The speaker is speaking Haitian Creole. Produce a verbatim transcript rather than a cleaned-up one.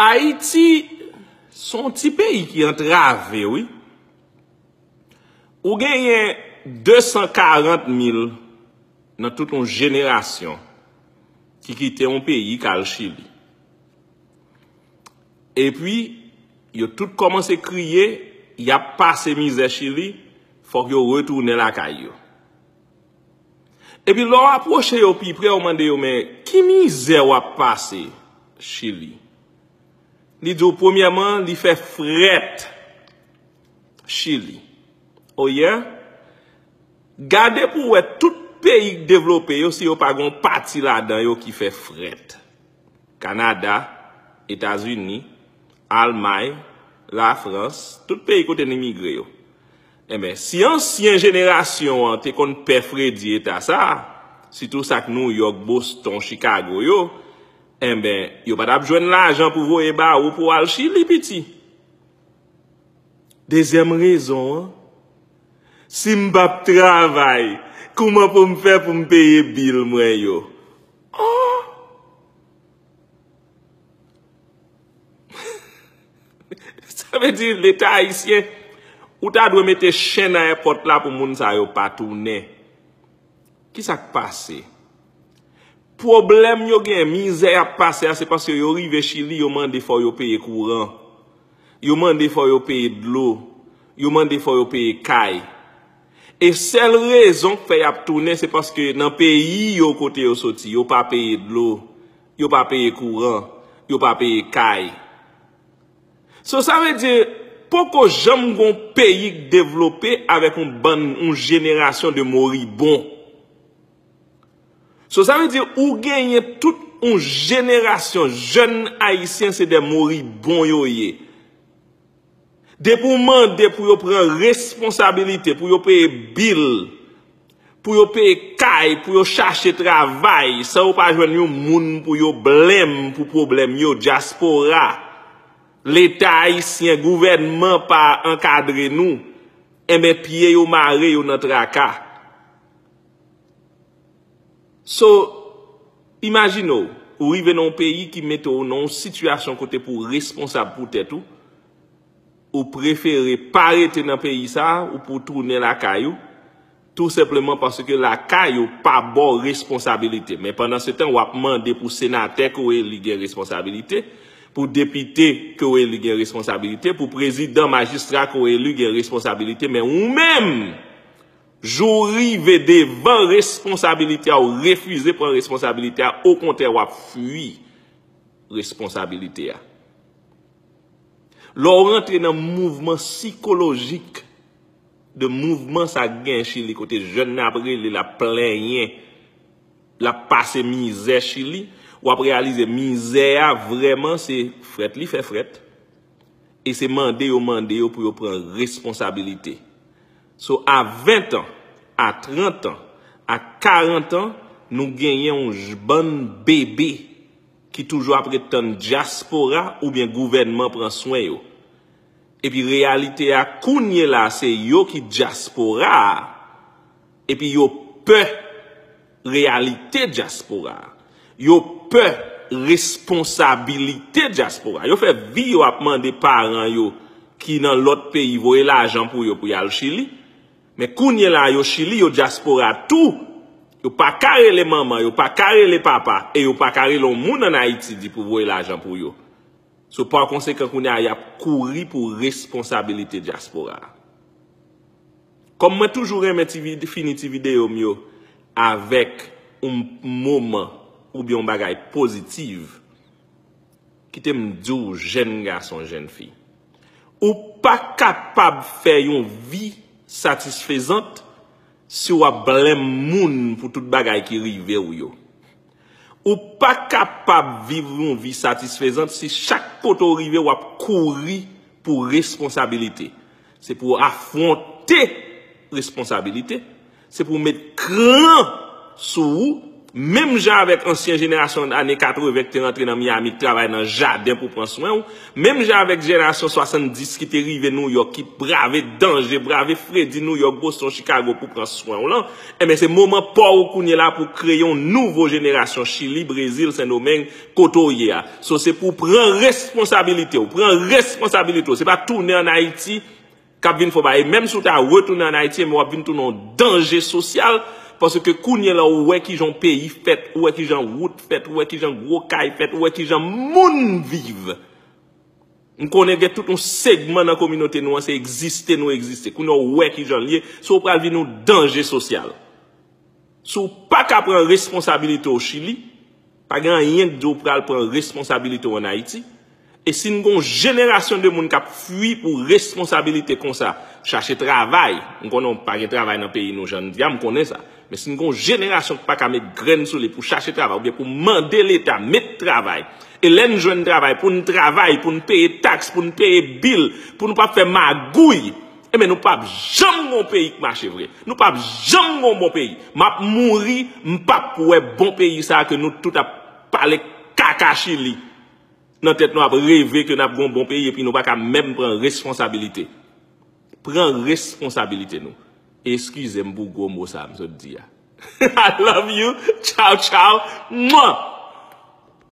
Ayiti se yon ti peyi ki antrave, wi. Ou genyen de san karant mil nan tout yon jenerasyon ki kite yon peyi k al Chili. Epi, yo tout kòmanse kriye, y ap pase mizè Chili, fòk yo retounen lakay yo. Epi lè w apwoche yo pi pre, w mande yo, "Men, ki mizè w ap pase Chili?" Li di w, premyèman, li fè frèt Chili. Oh yeah? Gade pou w wè tout peyi k devlope yo, si yo pa gen yon pati ladan yo ki fè frèt. Kanada, Etazini, Almay, Lafrans, tout peyi kote n imigre yo. Enben, si ansyen jenerasyon an te konn pè fredi eta sa, sitou sa k Nouyòk, Boston, Chikago yo, enben, yo pa t ap jwenn lajan pou voye ba ou pou w al Chili, piti. Dezyèm rezon an, si m p ap travay, kouman pou m fè pou m peye bil mwen yo? Oh! Sa vle di, Leta ayisyen, ou ta dwe mete chen nan èpòt la pou moun sa yo pa tounen. Kisa k pase? Pwoblèm yo gen, mizè y ap pase a, se paske yo rive Chili, yo mande fò yo peye kouran. Yo mande fò yo peye dlo. Yo mande fò yo peye kay. E sèl rezon k fè y ap tounen, se paske nan peyi yo kote yo soti, yo pa peye dlo, yo pa peye kouran, yo pa peye kay. So, sa vle di, poko janm gon peyi k devlope avèk yon bann, yon jenerasyon de moribon. So, sa vle di, ou genyen tout yon jenerasyon jèn ayisyen, se de moribon yo ye. Depi w mande pou yo pran responsabilite, pou yo peye bil, pou yo peye kay, pou yo chache travay, san yo pa jwenn yon moun pou yo blenm pou pwoblèm yo, dyaspora, Leta ayisyen, gouvènman pa ankadre nou, enben pye yo mare yo nan traka. So, imajine w, ou rive nan yon peyi ki mete w nan yon sitiyasyon kote pou w responsab pou tèt ou, ou prefere pa rete nan peyi sa a, ou pou w tounen lakay ou, tou senpleman paske lakay ou pa ba w responsabilite. Men pandan se tan, w ap mande pou senatè ke w eli gen responsabilite, pou depite ke w eli gen responsabilite, pou prezidan, majistra ke w eli gen responsabilite, men ou menm, jou w rive devan responsabilite a, ou refize pran responsabilite a, okontrè, w ap fui responsabilite a. Lè w rantre nan mouvman sikolojik de mouvman sa k gen Chili, kote jèn nan ap rele, l ap plenyen, l ap pase mizè Chili, w ap reyalize mizè a vrèman se frèt li fè frèt. E se mande yo mande yo pou yo pran responsabilite. So, a ven an, a trant an, a karant an, nou genyen yon j-, bann bebe ki toujou ap ret tann dyaspora oubyen gouvènman pran swen yo. Epi reyalite a kounye la, se yo ki dyaspora a. Epi yo pè reyalite dyaspora a. Yo pè responsabilite dyaspora a. Yo fè vi yo ap mande paran yo ki nan lòt peyi voye lajan pou yo pou y al Chili. Men kounye la, yo Chili, yo dyaspora tou. Yo pa ka rele manman, yo pa ka rele papa, e yo pa ka rele yon moun ann Ayiti di pou voye lajan pou yo. So, pa konsekan, kounye a, y ap kouri pou responsabilite dyaspora a. Kòm mwen toujou renmen ti vid-, fini ti videyo m yo avèk yon moman oubyen yon bagay pozitif, kite m di w, jèn gason, jèn fi, ou pa kapab fè yon vi satisfezant si w ap blenm moun pou tout bagay ki rive w yo. Ou pa kapab viv yon vi satisfezant si chak kote w rive w ap kouri pou responsabilite. Se pou w afwonte responsabilite, se pou w met kran sou ou, Menm jan avèk ansyen jenerasyon ane katreven ki te rantre nan Miami, ki travay nan jaden pou pran swen w, menm jan avèk jenerasyon swasanndis ki te rive Nouyòk, ki brave danje, brave fredi Nouyòk, Boston, Chicago pou pran swen w lan, enben se moman pa w kounye la pou kreye yon nouvo jenerasyon Chili, Brezil, Sendomeng, kote w ye a. So se pou pran responsabilite w, pran responsabilite w. Se pa tounen ann Ayiti k ap vin fè w bagay. E menm si w ta retounen ann Ayiti, men w ap vin tounen yon danje sosyal, paske kounye la ou wè kijan yon peyi fèt, ou wè kijan wout fèt, ou wè kijan gwo kay fèt, ou wè kijan moun viv. M konnen gen tout yon segman nan kominote nou an, se egziste nou egziste. Kounye a ou wè kijan l ye, so w pral vin yon danje sosyal. Si w pa ka pran responsabilite w Chili, pa gen anyen k di w pral pran responsabilite w ann Ayiti. E si n gen yon jenerasyon de moun k ap fwi pou responsabilite konsa, chache travay, m konnen w pa gen travay nan peyi nou jan n di a, m konnen sa. Men si n gen yon jenerasyon k pa ka met grenn sou li pou chache travay, oubyen pou mande Leta met travay, e lè n jwenn travay, pou n travay, pou n peye taks, pou n peye bil, pou nou pa fè magouy, enben nou p ap janm gen yon peyi k mache vre. Nou p ap janm gen yon bon peyi. M ap mouri, m p ap wè bon peyi sa a ke nou tout ap pale kaka Chili nan tèt nou, ap reve ke n ap gen yon bon peyi, epi nou pa ka menm pran responsabilite. Pran responsabilite nou. Eskize m pou gwo mo sa a m sot di a. I love you. Ciao, ciao. Mwa!